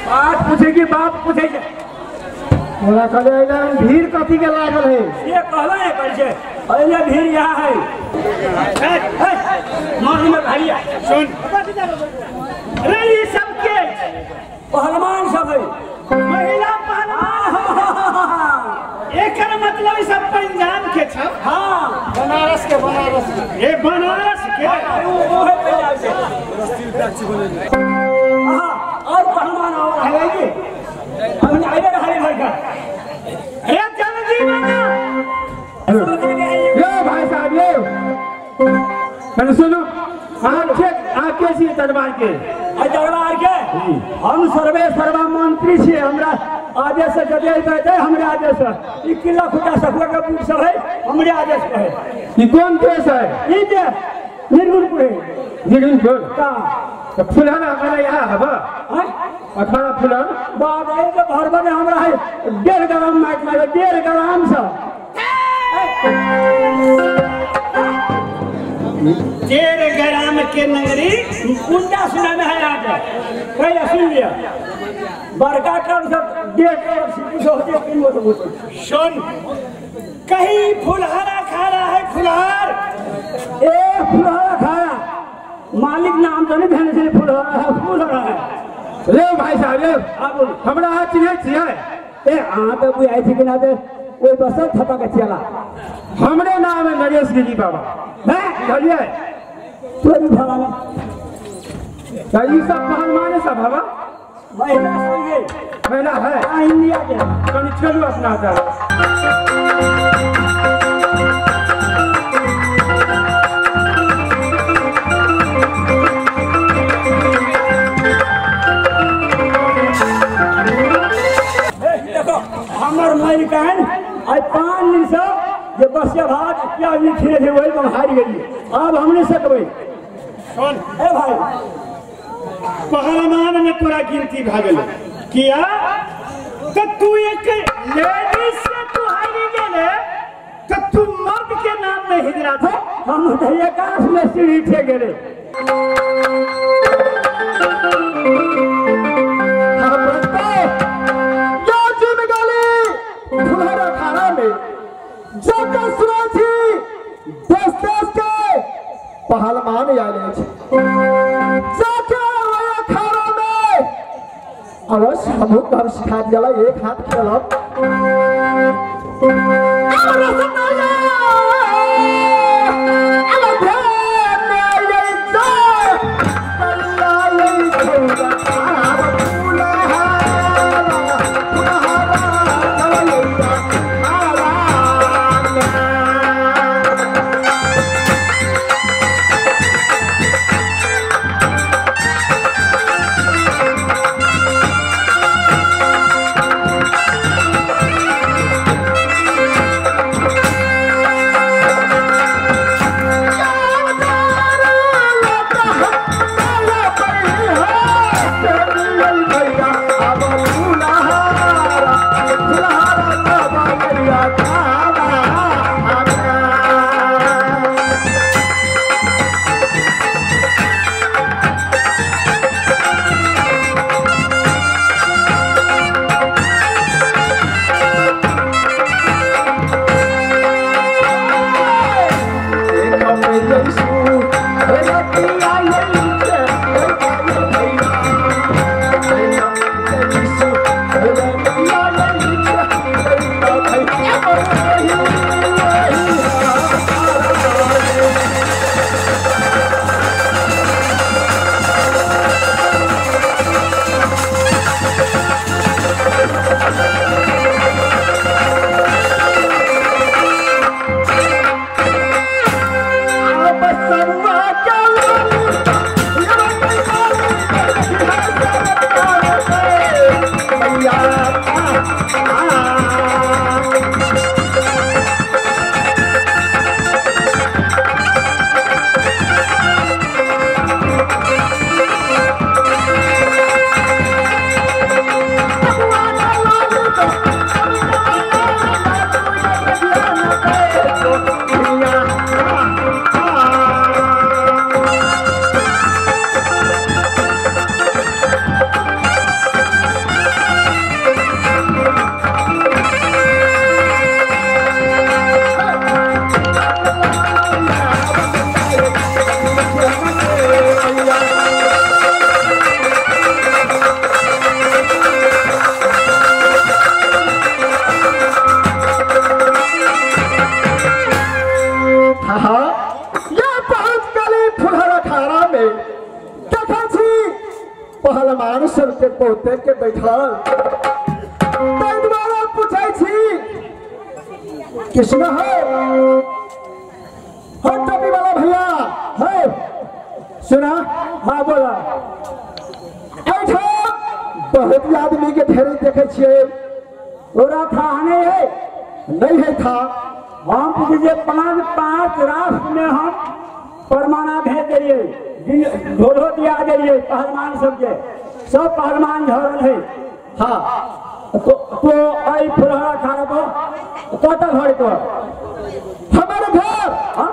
बात पूछे कि बाप पूछे छै हमरा कहले भीड़ कथी के लागल है ये कहला है कर छै अइले भीड़ यहाँ है माही में भारिया सुन रे ई सब के पहलवान सब है महिला पहलवान एकर मतलब ई सब पंजाब के छ। हां बनारस के बनारस के ये बनारस के वो है पंजाब के हां और पहलवान और है कि हमने आइले रहले भाई का अरे जल्दी बना यो भाई साहब यो मैंने सुनो आके छी दरबार के दरबार के हम सर्वे सर्वा मंत्री छी हमरा आदेश से जदे कहते हमरे आदेश ई किला खुटा सखुआ के बूट सब है हमरे आदेश पे है। ई कौन देश है? ई जे निर्गुणपुर है। निर्गुणपुर का तो फुलहरा अखाड़ा यहाँ हबा हैं अखाड़ा फुलहर बाप रे के भरबा में हमरा है 1.5 ग्राम माइक मारे 1.5 ग्राम से 1.5 ग्राम के नगरी उल्टा सुना में है आके पहले सुन लिया बड़का टन सब 1.5 करोड़ कुछ होते तीन गो तो सुन कहीं फुलहरा खा रहा है फुलहार ए फुलहरा खाया मालिक नाम तो नहीं भेने से फुलहरा है फुलहरा है। ले भाई साहब ले हां हमरा हाथ चिन्है छियै ए अहाँ तो बुझाइ छी कि ना ते ओइ बसल थपा के चला हमरे नाम है नरेश गिरी बाबा हैं बुझलियै तोरी भला में तो ई सब पहलवान सब हवा महिला संगे महिला है आ इंडिया के कनी चलू अपना तरफ देखो हमर मालिकान आइ 5 दिन से जे बसिया भात प्याज नहीं खिले थे वही हम हारि गेलियै अब हम नहीं सकबै। सुन ए भाई पहलवान में तोरा गिनती भा गेलै किया तो तू एक लेडीज से तू हारि गेले तो तू मर्द के नाम में हिजरा था हम तो आकाश में सीढ़ी ठे गेले। जाकर सुना छी देश देश के पहलवान आयल अछि जाके ओहि अखाड़ा में अवश्य हमहूँ कब सिखा दिया एक हाथ खेलब पहलवान सबके बहुते के बैठल ताहि दुआरे पूछै छी कृष्ण है हो टोपी वाला भैया है सुना हाँ बोला एहिठाम बहुत आदमी के ढेरी देखे छियै तोरा था नहीं है नहीं है था हम पूछे 5-5 राष्ट्र में हम परमाना भेज दिए ढोलो दिया दिए पहलवान सबके सब पहलवान झरल है हाँ तो आई फुलहरा खाना पर कत घर तो हमारे घर हाँ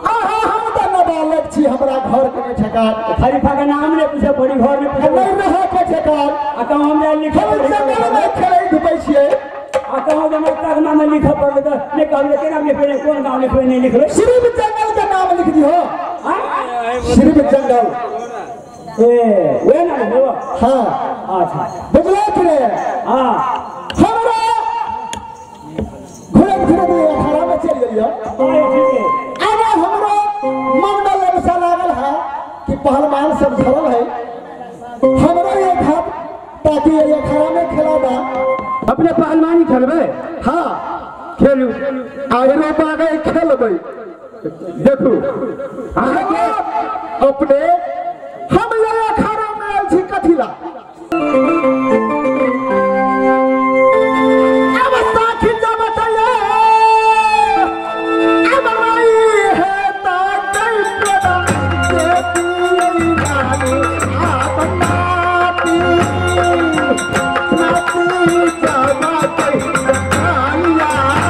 हम तो नाबालिग छी हमरा घर के ठेकान खरीफा के नाम नहीं पूछे बड़ी घर में पूछे नहीं रहे के ठेकान आ कहूं हमरा लिखे जंगल में खेलै धुपै छियै आ कहूं जे हमरा में लिखे पड़लै त नहीं कहलियै केना लिखबै कोन गांव लिखबै नहीं लिखबै सिर्फ जंगल के नाम लिख दिहो सिर्फ जंगल ए वे ना हो हां अच्छा बुझले कि रे हां हमरा घुरत घुरत अखाड़ा में चल गेलियो ठीक है अब हमरो मन में ललसा लागल है कि पहलवान सब झरल है हमरो एक हाथ ताकि ये अखाड़ा में खेला बा अपने पहलवानी खेलबे हाँ खेलू आगरो बागे खेलबे देखू अपने हम ये अखाड़ा में आयल छी कथिला अब साखी जब बताइए अब रही है ताकई प्रदा देती नानी आप नाती नाती जब कई आया आया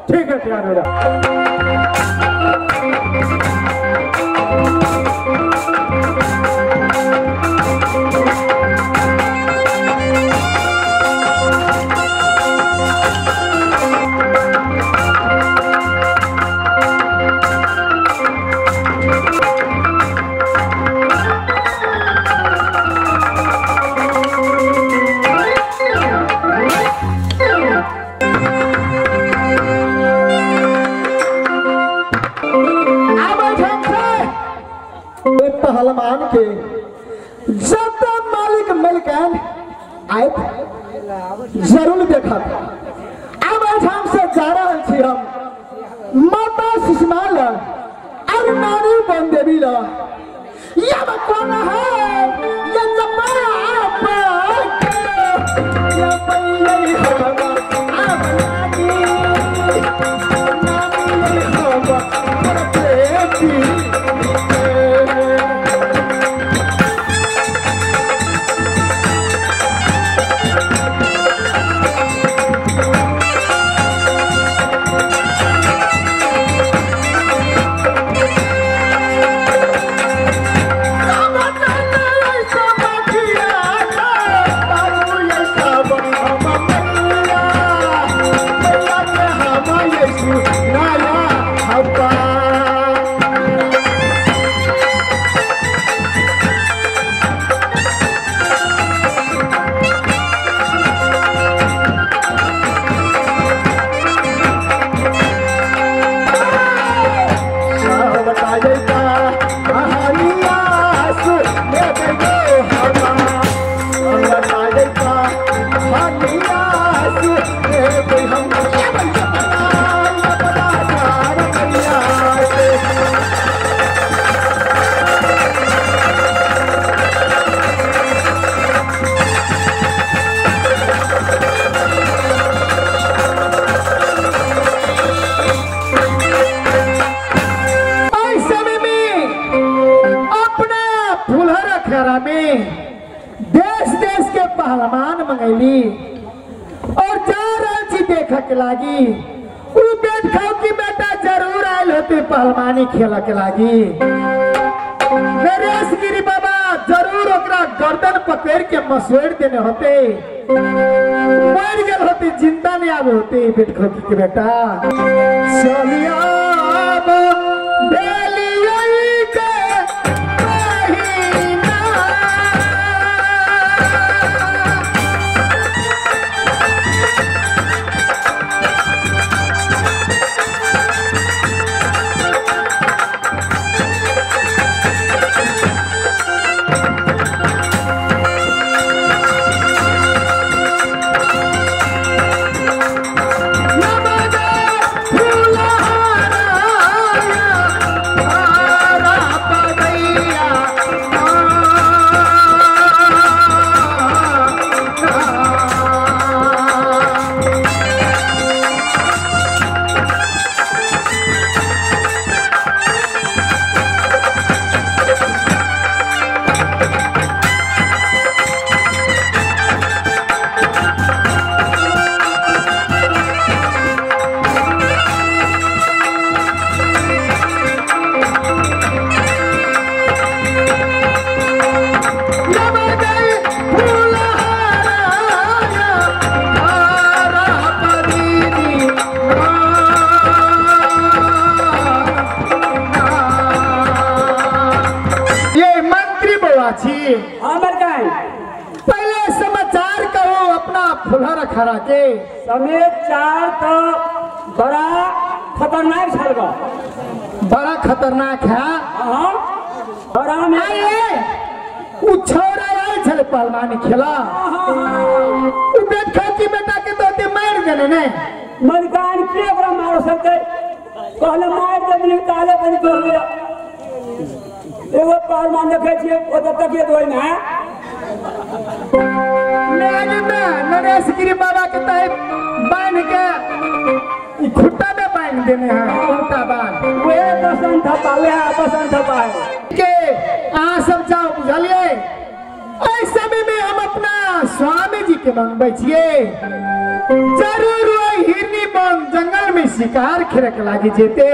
ठीक है तैयार हो जा। पहलवान के जब मालिक मिलकर आए जरूर देखत। अब एहिठाम से जा रहल छी हम माता सुषमा कौन देवी ला ये कौन है ये देश देश के पहलवान मंगैली और जा रही देख के लागी उ बेट खाओ की बेटा जरूर आयल होते पहलवानी खेल के लागी। नरेश गिरी बाबा जरूर ओकरा गर्दन पकड़ के मसोड़ देने होते, मर गए होते, जिंदा नहीं आवे होते बेट खाओ के बेटा। चलिया पहले समाचार कहो अपना फुलहरा खड़ा के समेत चार तो बड़ा खतरनाक छल, बड़ा खतरनाक है। हाँ बड़ा में उ छोरा आयल छल पहलवानी खेला उ बेट खाती बेटा के तो मार देने ने मलकान के ओकरा मार सकते कहले मार देबनी ताले बन कहले एगो पहलवान देखे छियै ओतऽ तकिए दोइ में नरेश गिरी बाबा के तय बांध के खुट्टा में बांध देने हैं, खुट्टा बांध वे बसंत थपा वे बसंत थपा के अहाँ सब जाओ बुझलिए। ऐ समय में हम अपना स्वामी जी के मंगबै छियै, जरूर वही हिरनी बन जंगल में शिकार खेले के लागी जेते,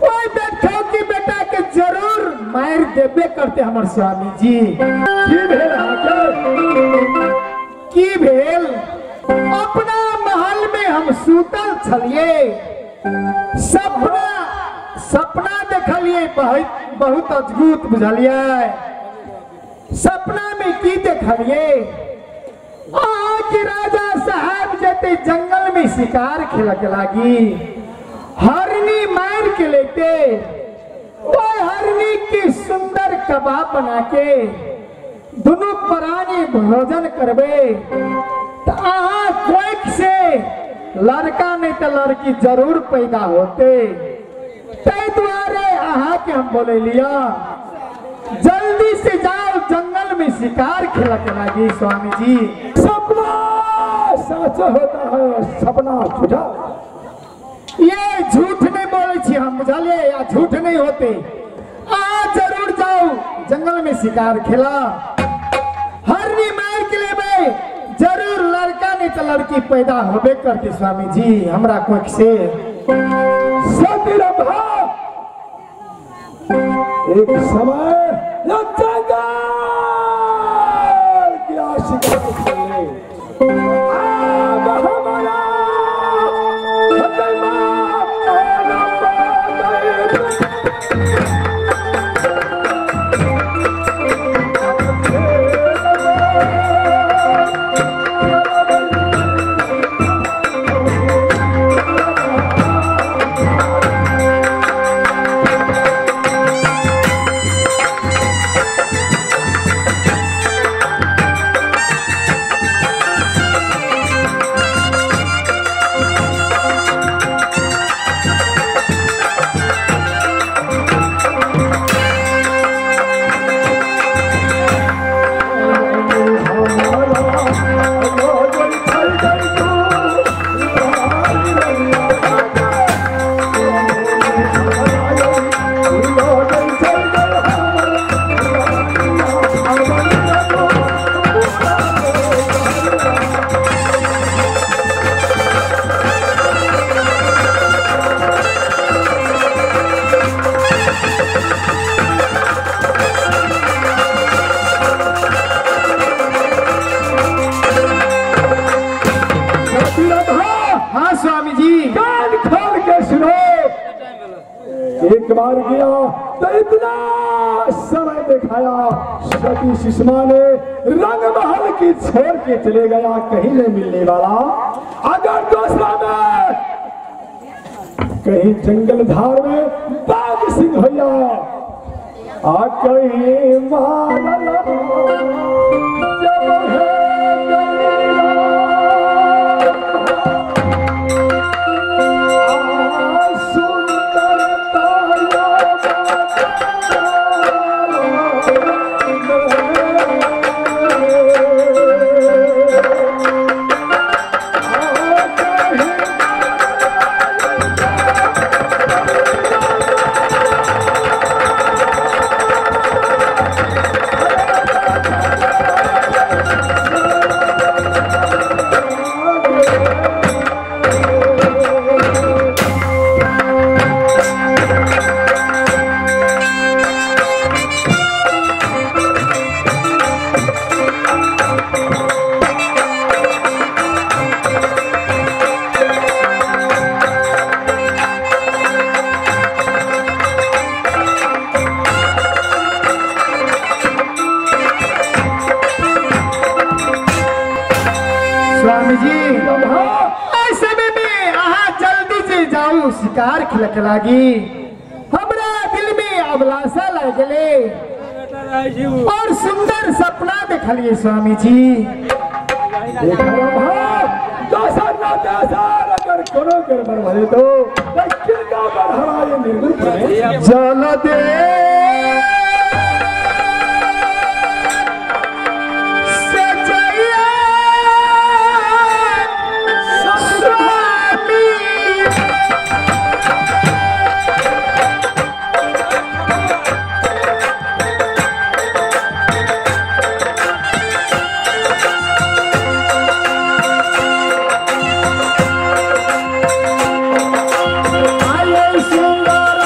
ओइ बैठो की बेटा के जरूर मार देबे करते हमर स्वामी जी। की भेल अहाँके? की भेल? अपना महल में हम सूतल छलिए, सपना सपना देखलिए बहुत बहुत अद्भुत बुझलिए। सपना में की देखलिए? अहाँ के राजा साहब जेते जंगल में शिकार खेल के लागी हरनी मार के लेते, वो हरनी की सुंदर कबाब बना के दोनों प्राणी भोजन करबे तो अहाँ कोख से लड़का नहीं तो लड़की जरूर पैदा होते। ताहि दुआरे अहाँ के हम बोले लिया जल्दी से जाओ जंगल में शिकार खेल के लागी स्वामी जी। सपना सच होता है सपना झूठा। ये झूठ नहीं बोले छी हम बुझलिए या झूठ नहीं होते। आ जरूर जाओ जंगल में शिकार खेला हरनी मार के लेबे जरूर लड़का नहीं तो लड़की पैदा होबे करती स्वामी जी हमरा कोख से। सती रंभा एक समय जंगल की शिकार खेले अब हमारा एक बार गया तो इतना समय दिखाया सती सुषमा ने रंग महल की छोड़ के चले गया कहीं नहीं मिलने वाला। अगर दूसरा में कहीं जंगल धार में बाघ सिंह भैया आ कहीं मारल जब है शिकार खेलक लागी हमरा दिल में अभिलाषा लगले और सुंदर सपना देखलिए स्वामी जी। अगर कोनो गड़बड़ भले तो जल दे सुंदर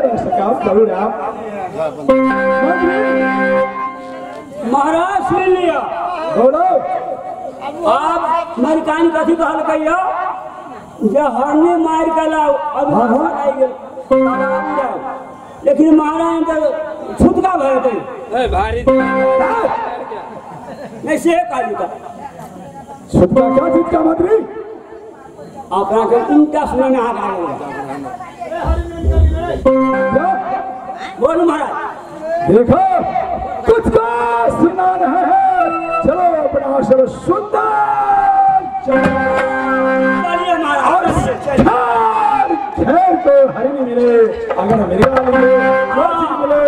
रह सका जरूर आप महाराज सुन लिया। बोलो आप मरकान कथी कहल कहियो जे हरने मार के लाओ अब आई गेल लेकिन महाराज तो छुटका भए गेल भारी नहीं से कहली का छुटका क्या चीज का मंत्री अपना के उनका सुनने में आ गया। बोलो महाराज देखो कुछ का सुना रहे हैं चलो अपना सब सुंदर चलिए महाराज घेर को हरिणी मिले अगर मिर्गा मिले मिले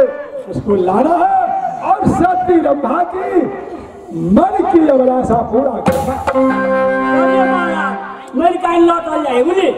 उसको लाना है और सती रंभा की मन की अभिलाषा पूरा करना। चलिए महाराज मेरी कान लौट जाए बुझली।